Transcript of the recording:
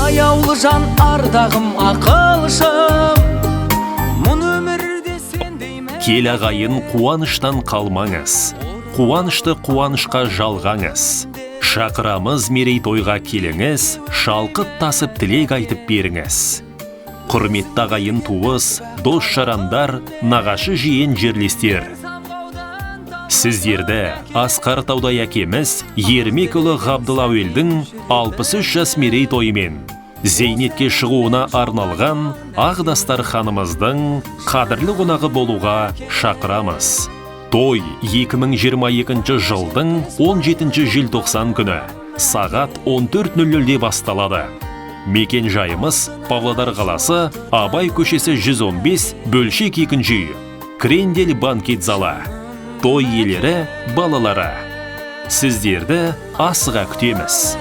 Аяулы жан, ардағым, ақылшым, мұн өмірде сендеймін. Кел, ағайын, қуаныштан қалмаңыз, қуанышты қуанышқа жалғаңыз. Шақырамыз мерейтойға, келіңіз, шалқып тасып тілек айтып беріңіз. Құрметті ағайын, туыс, дос жарандар, нағашы жиен, жерлестер, сіздерді асқар таудай әкеміз Ермекұлы Ғабдыләуелдің 63 жас мерейтойымен, зейнетке шығуына арналған ақ дастарханымыздың қадірлі қонағы болуға шақырамыз. Той 2022 жылдың 17 желтоқсан күні сағат 14.00-де басталады. Мекен жайымыз: Павлодар қаласы, Абай көшесі 115, бөлшек 2 үй, Крендель банкет залы. Той иелері – балалары. Сіздерді асыға күтеміз.